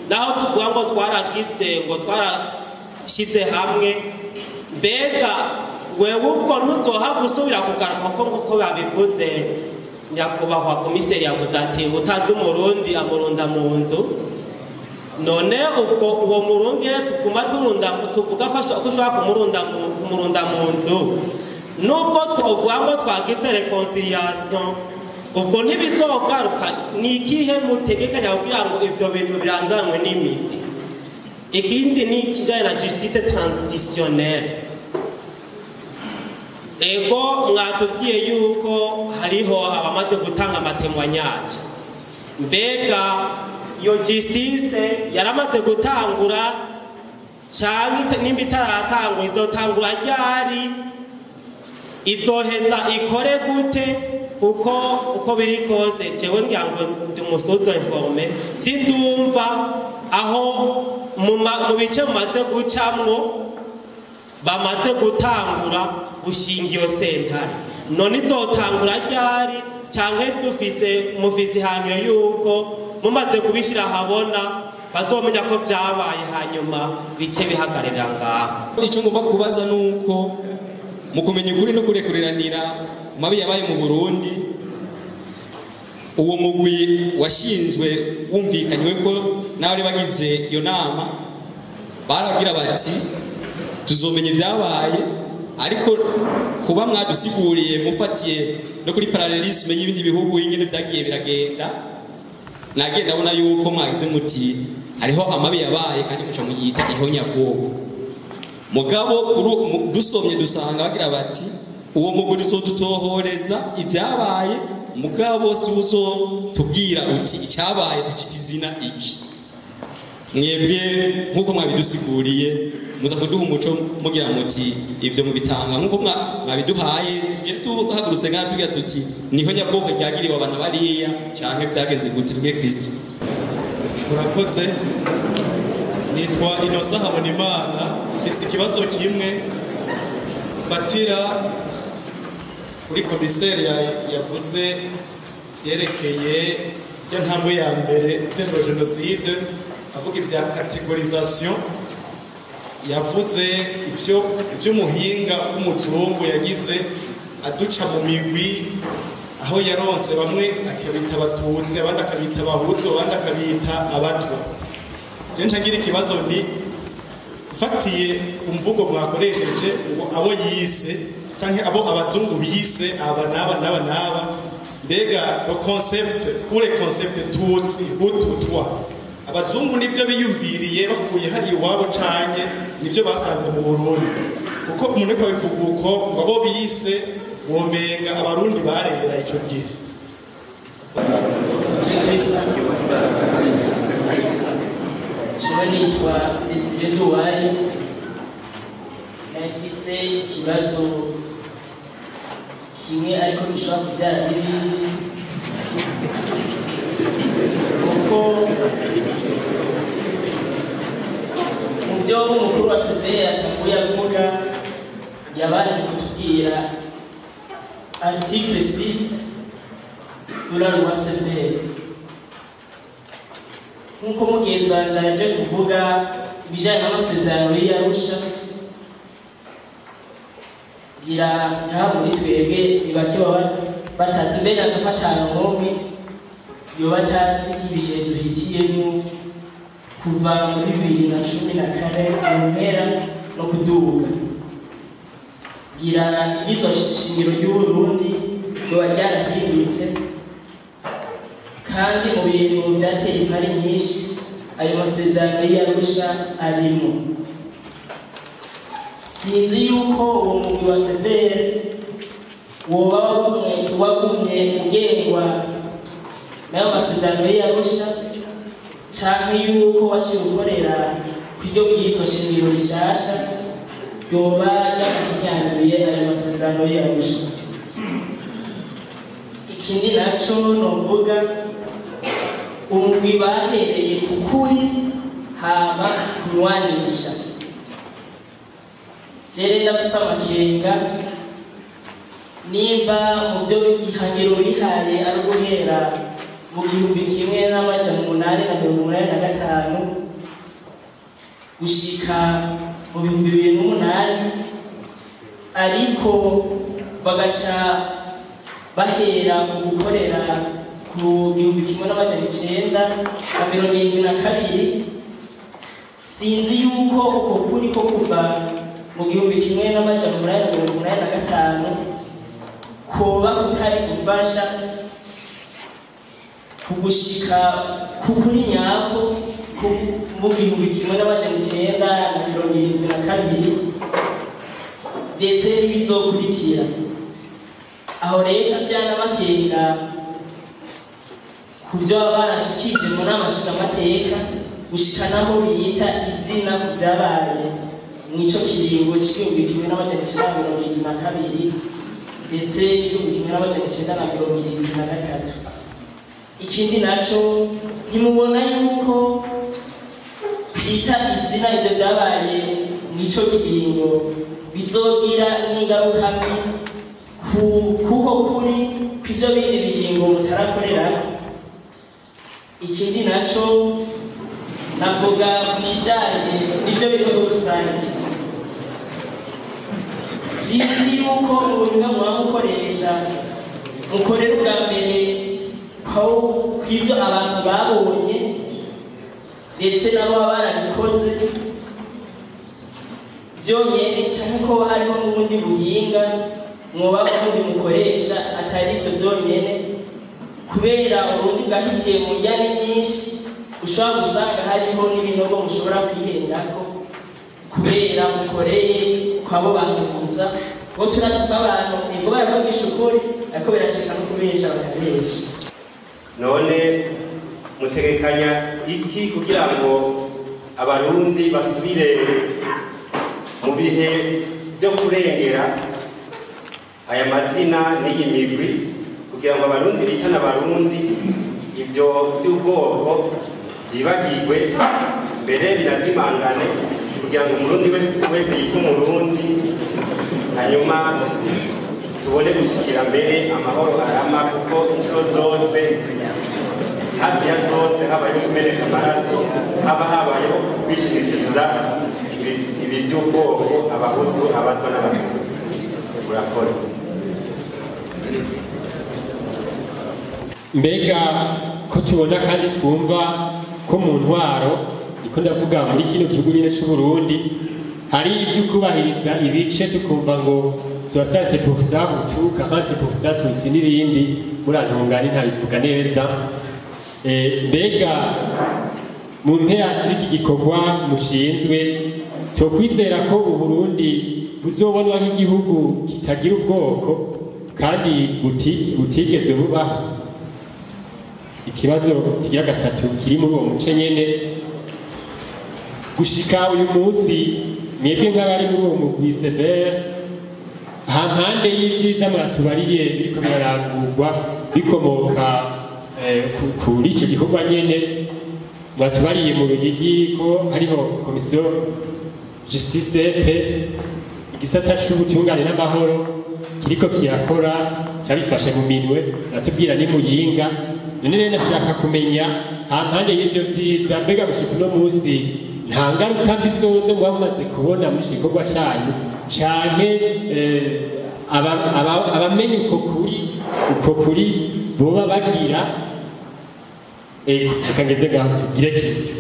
Naho tuvuga ngo twaragize, ngo twarashyize hamwe, mbega wewe ubwo ntuzohava usubira kugaruka? Ko nk'uko babivuze, nyakubahwa komiseri yavuze ati: "Utazi Umurundi amurunda mu nzu." None ubwo uwo Murundi rero tuguma turunda, tuvuga ko ushobora kumurunda mu nzu, nubwo twovuga ngo twagize réconciliation, ubwo ntibizogaruka? Ni ikihe mutegekanya kugira ngo ivyo bintu birandanwe n'imizi? Ikindi ni ikijanye na justice transitionnelle. Ego, mwatubwiye yuko hariho abamaze gutanga ama témoignages. Mbega iyo justice yaramaze gutangura, canke nimba itaratangura, izotangura ryari? Izoheza ikore gute? Kuko uko biri kose, jewe ngira ngo ndi umu sous-informé, sindumva aho mu bice mumaze gucamwo bamaze gutangura gushinga iyo sentare. None izotangura ryari? Canke dufise, mufise ihangiro yuko mumaze kubishira ahabona bazomenya ko vyabaye, hanyuma bice bihagararira ngaho? Icyo ngomba kubaza ni uko mu kumenya ukuri no kurekuriranira ku mabi yabaye mu Burundi, uwo mugwi washinzwe wumvikanywe ko n'abari bagize iyo nama barabwira bati: "Tuzomenya ibyabaye." Ariko kuba mwadusiguriye mufatiye no kuri parallélisme y'ibindi bihugu, ingene byagiye biragenda, nagiye ndabona yuko mwagize muti hariho amabi yabaye, kandi muca muyita ihonyabwoko. Mugabo dusomye dusanga bagira bati: "Uwo mugwi uzodutohoreza ibyabaye, mugabo si uzotubwira uti icyabaye tucita izina iki." Mwebwe nk'uko mwabidusiguriye, muza kuduha umuco mugira muti ibyo mubitanga nk'uko mwabiduhaye, tugere tuhagurutse ngaha tugira tuti niho nyabwoko ryagiriwe abantu bariya, canke byagenze gute? Tubwiye Kristo. Murakoze. Nitwa Inosa Habonimana. Mfise ikibazo kimwe fatira kuri komiseri yavuze vyerekeye ya ntambwe ya mbere iterwa jenoside, avuga ibya catégorisation. Yavuze ivyo ivy'umuhinga w'umuzungu yagize aduca mu migwi, aho yaronse bamwe akabita Abatutsi, abandi akabita Abahutu, abandi akabita Abatwa. Je ngira ikibazo, ni fatiye umvugo mwakoresheje ngo abo yise canke abo abazungu bise aba n'aba n'aba n'aba, mbega le concept ou les concepts tutsi, hutu, twa, abazungu nivyo biyumviriye bakuye hari iwabo, canke nivyo basanze mu Burundi? Kuko umuntu ariko abivuga uko ngo abo bise, womenga Abarundi barera ico gihe. Kristo. Jewe nitwa Desire Duwayi, nafise ikibazo kimwe ariko gishobora kubyara n'ibindi, kuko mu byo umukuru wa CVR yatanguye avuga, yabanje kutubwira article 6 de la loi CVR. Nk'uko mugenzi wanje yaje kuvuga ibijyanye n'amasezerano y'Arusha, ngira ngaha muri twebwe ni bake baba batazi, mbere naza ko atanu n'umwe yoba atazi ibihe duhitiyemo kuva muri 2014 mu mpera no kuduga. Ngira ibwirizwa shingiro ry'Uburundi ryoba ryarahindutse, kandi mu bintu byateye impari nyinshi ayo masezerano y'Arusha arimo. Sinzi yuko uwo mugwi wa CVR woba wagumye ugengwa n'ayo masezerano y'Arusha, canke yuko waciye ukorera kw'iryo bwirizwa shingiro rishasha yoba yarahinyanduye ayo masezerano y'Arusha. Ikindi naco novuga, umugwi bahereye ku kuri hama kunywanisha. Jere ndafise amakenga. Nimba mu byo ihangiro bihaye ari guhera mu 1885 gushika mu 2008, ariko bagaca bahera mu gukorera ku 1972, sinzi yuko uko kuri ko kuva mu 1885 koba kutari gufasha kugushika kukuri nyako mu 1972 ndetse n'ibizokurikira. Aho rero vyanabakenga ku byo baba barashikije mu nama nshingamateka, gushika naho biyita izina ku byabaye mw'ico kiringo c'1972 ndetse n'1973. Ikindi naco, ntimubona yuko kwita izina ivyo vyabaye mw'ico kiringo bizogira n'ingaruka mbi kuko kuri kw'ivyo bindi biringo mutarakorerako? Ikindi naco navuga ku kijanye n'ivyo bikorwa rusange, sinzi yuko ubuhinga muba mukoresha mukorera ubwa mbere kw'ivyo abantu babonye ndetse nabo baba barabikoze vyonyene, canke ko hariho n'ubundi buhinga mwoba ubundi mukoresha atari ivyo vyonyene, kubera ubundi bwahitiye mu njyane nyinshi, ushobora gusanga hariho n'ibinogo mushobora kwihendako kubera mukoreye kw'abo bantu gusa. Ngo turazi ko abantu ego baravugisha ukuri, ariko birashika no kubesha bakabesha. None mutegekanya iki kugira ngo Abarundi basubire mu bihe byo kurengera aya mazina n'iyi migwi, kugira ngo Abarundi bitane Abarundi, ibyo by'ubwoko byibagirwe mbere binazimangane, kugira ngo Umurundi wese yitwe Umurundi, hanyuma tubone gushikira mbere amahoro arama, kuko inshuro zose, hafi ya zose, habayeho kumeneka amaraso, haba habayeho kwishimikiriza ibi by'ubwoko, Abahutu, Abatwa n'Abatutsi? Murakoze. Mbega ko tubona kandi twumva ko mu ntwaro, niko ndavuga muri kino gihugu nyine c'u Burundi, hari ibyo kubahiriza ibice, tukumva ngo 60% Hutu, 40% Tutsi n'ibindi, murantungane ntabivuga neza. Mbega mu mpera z'iki gikorwa mushinzwe, twokwizera ko Uburundi buzobonwa nk'igihugu kitagira ubwoko kandi butigeze bubaho? Ikibazo kigira gatatu kiri muri uwo muce nyene: gushika uyu munsi, mwebwe nk'abari muri uwo mugwi CVR, hampande y'ivyiza mwatubariye biriko birarangurwa bikomoka kuri ico gikorwa nyene, mwatubariye mu Ruyigi ko hariho komisiyo justice paix, igisata c'ubutungane n'amahoro kiriko kirakora, cabifashe mu minwe, natubwira ni Muyinga. None rero nashaka kumenya, hampande y'ivyo vyiza, mbega gushika uno munsi nta ngaruka mbi zozo muba mumaze kubona muri iki gikorwa canyu, canke abamenye uko kuri boba bagira? Reka ngeze ngaho, tugire Kristo.